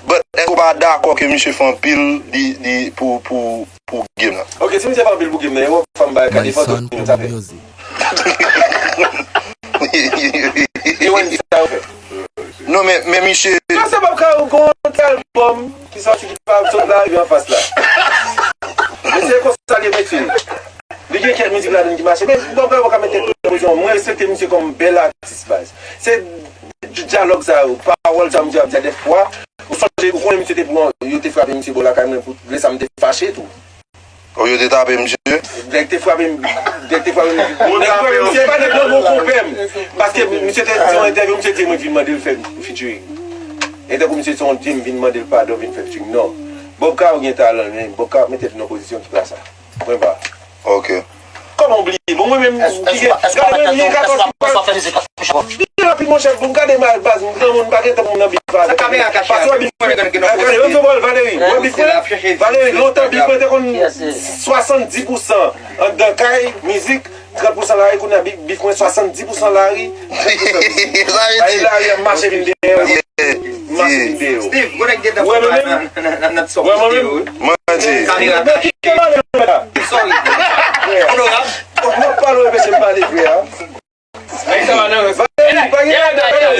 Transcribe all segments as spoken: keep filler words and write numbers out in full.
But èske w pa dakò ke misye fè anpil li, li pou, pou, pou game nan? Ok, si misye fè anpil pou game nan, e wè fanm bay kade fantom yo tape. E wè sa yo fè. Non, men, men misye. Yo se Bob Kayou gon ti albòm ki sòti ki pa sot la, rive anfas la. Mesye, konsa l ye, mesye. Li gen kèk mizik ladann ki mache, men Bob Kayou pa ka mete tout pozisyon. Mwen respekte misye kòm bèl atis, baz. Se dyalòg sa yo, pawòl sa yo misye ap di a dèfwa. Ou sonje, ou konnen misye te pran, yo te frape misye bò lakay mwen pou lè sa m te fache tou. Oh, yo te tape misye? Nèg te frape m, nèg te frape m. Nèg frape misye, pa nèg nan gwo konpè m. Paske misye te di yon entèvyou, misye di mwen vin mande l fè featuring. E tankou misye se yon di m vin mande l padon, vin fè featuring. Non. Bob Kayou gen talan, men Bob Kayou mete l nan pozisyon ki pa sa. Mwen pa. Ok. Kòman w bliye? Bon, mwen menm, ki gen, gade mwen, gen katòz ki pa. Li rapid, monchè, pou m gade mal, baz, m granmoun, m pa gen tan pou m nan bif avè l. Paske w wè bif mwen, gade, Renzo Ball, Valérie, w wè bif mwen, Valérie, lontan bif mwen te konn swasanndiz pousan anndan kay, mizik, trant pousan lari, kounye a bif, bif mwen swasanndiz pousan lari, trant pousan mizik. Sa vle di lari ap mache vin dèyè w. Mache vin dèyè w. Steve, gon nèg gentan fè bagay nan, nan, nan, nan ti sòm. Wè mwen menm. Mwen di. Kamera kache. Sorry. Onorab. Fòk mwen pale w, mesye, m pale vre a. Valérie, pa gen bagay.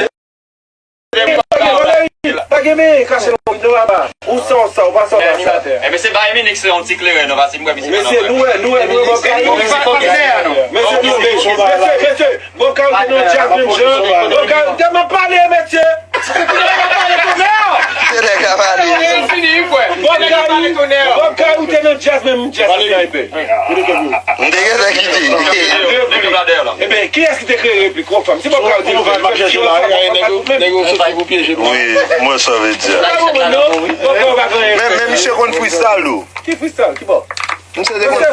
Valérie, pa gen men kache non, non, papa. Ou sa, ou sa, ou pa sa, ou pa sa. Ebyen, se Bayern Munich, se yon ti kleren, non, paske m wè misye. Mesye, nou wè, nou wè, nou wè, bon, mesye, nou wè, mesye, mesye. Bob Kayou te nan djaz menm jan. Bob Kayou te nan pale, mesye. Bob Kayou, Bob Kayou te nan djaz menm jan. M te gentan kite. Ebyen, kiyès ki te kreye replik? Wè fanm. Si Bob Kayou te nan djaz, wi, mwen sa vle di. Men, men misye konn freestyle, tou. Ki freestyle? Ki bò? Misye te konn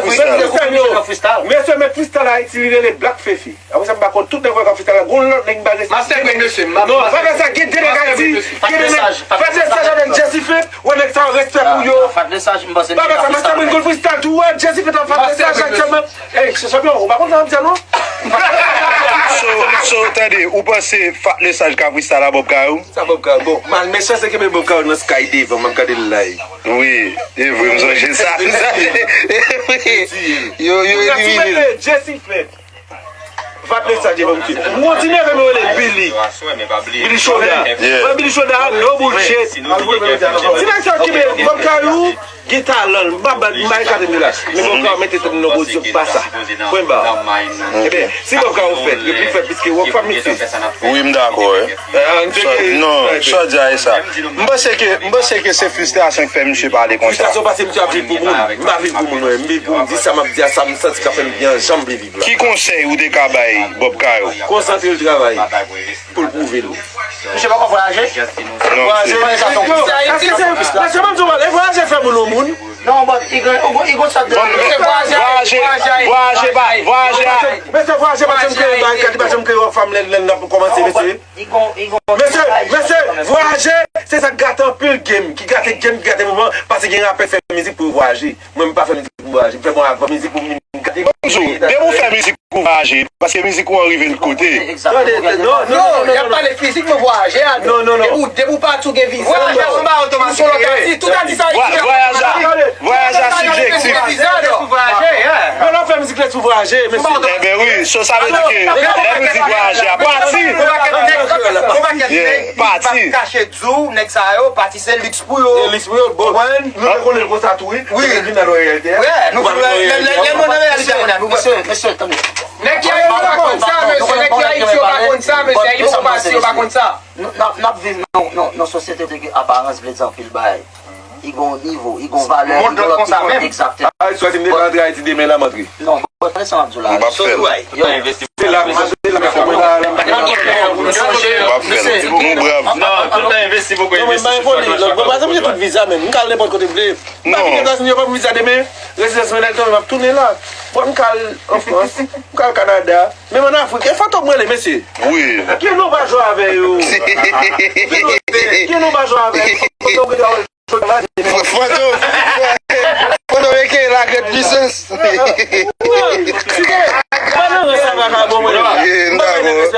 freestyle. Mesye, men freestyle Ayiti, li rele Black Fefi. Apre sa, m pa konn tout nèg wè k ap freestyle la. Gon lòt nèg m pa respè. Master Brain, mesye, m pa. Non, pa fè sa, gen de nèg Ayiti, gen de nèg. Fat Lesaj avèk Jesse Flint, wè nèg sa yo, respè pou yo. Fat Lesaj, m panse li pa freestyle. Pa fè sa, Master Brain gon freestyle tou, wè, Jesse Flint ap Fat Lesaj aktyèlman. Ey, se chanpyon, ou pa konn sa m di a non? So, so, tande, ou panse Fat Lesaj ka freestyle a Bob Kayou? Sa Bob Kayou? Bon, mal mechan se kenbe Bob Kayou nan sky devan, m ap gade l live. Wi, e vre, m sonje sa. Yo, yo elimine l. Jesse Flint. Fat Lesaj, bon, m kontinye avè m rele Billy. Billy Choda. Mwen Billy Choda, no bullshit. Ti nèg sa ki Bob Kayou, gen talan, m pa, m pa ekate m de la. Men Bob Kayou mete tèt nan pozisyon pa sa. Pwen ba. Ebyen, si Bob Kayou fèt, yo pi fèt piske wòk fanm misye. Wi, m dakò, wi. Non, sa w di a, e sa. M panse ke, m panse ke se fristrasyon ki fè misye pale konsa. Fristrasyon paske misye ap viv pou moun. M pa viv pou moun, mwen. M viv pou m di sa m ap di a, sa m santi k ap fè m byen, jan m vle viv la. Ki konsèy ou te ka bay Bob Kayou? Konsantre l travay pou l pwouve l. Misye poko vwayaje? Non, vwayaje, misye. Paske se, paske mwen di w, e vwayaje fè moun yon moun. Non, but li gen, li gen sa de. Vwayaje, vwayaje, vwayaje, vwayaje. Mesye, vwayaje pa janm kreye barikad, li pa janm kreye wòk fanm lè, lè n ap kòmanse, mesye. Mesye, mesye, vwayaje, se sa k gate anpil game, ki gate game, ki gate moman, paske gen rapè fè mizik pou yo vwayaje. Mwen, m pa fè mizik pou m vwayaje, m fè bon, fè mizik pou m vin gate. Bon, m di w, depi w fè mizik pou w vwayaje, paske mizik ou an rive l kote. Tande, non, non, non, y ap pale fizik, mwen vwayaje a. Non, non, non. Depi w, depi w pati, w gen viza. Vwayaje a se yon bagay otomatik. Vwayaj la, vwayaj la sibjektif. Lè w fè mizik la sou vwayaje, mesye. Enben wi, so sa vle di ke lè nou di vwayaje a, pati. Pati. Kache di w, nèg sa yo, pati se liks pou yo. Se liks pou yo, bon. Konprann? Nou te konnen l konsa tou, wi. Wi. Nou vin nan reyalite a. Wi, nou vin nan reyalite a. Mesye, mesye, tande. Nèg ki Ayiti yo pa konn sa, mesye. Nèg ki Ayiti yo pa konn sa, mesye. Ayiti yo pa konn sa. N ap, n ap viv nan, nan, nan sosyete kote ke aparans vle di anpil bagay. Li gon nivo, li gon valè, li gon lòt nivo. Egzakteman. Ayiti, si m te ka antre Ayiti demen la, m antre. Non, bon, tande sa m ap di w la. M p ap fè l. Se la, se la, se la. M p ap fè l. Nou brav. Non, tout tan envesti poko envesti sou sa. Bon, pa egzanp, m gen tout viza, men m ka al nenpòt kote m vle. M pa vin Etazini, yo ban m viza demen. Rezidans mwen nèt, m ap tounen la. Bon, m ka al an Frans, m ka al Kanada, menm ann Afrik. E fantom m rele, mesye. Wi. Ki non pa jwe avè yo? Ki non pa jwe avè yo? Fantom, fantom, fantom, eke la grande puissance. Mwen nan rans sa vakabon mwen. M pa bay nèg respè.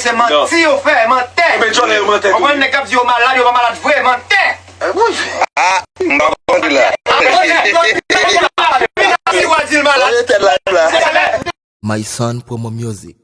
se manti yo fè, mantè. Konbyen djòlè yo mantè tou? Konprann nèg k ap di yo malad, yo pa malad vre, mantè. Ah, m pa konprann la. Apre, yo di w a di l malad. Yo te live la. My son promo music.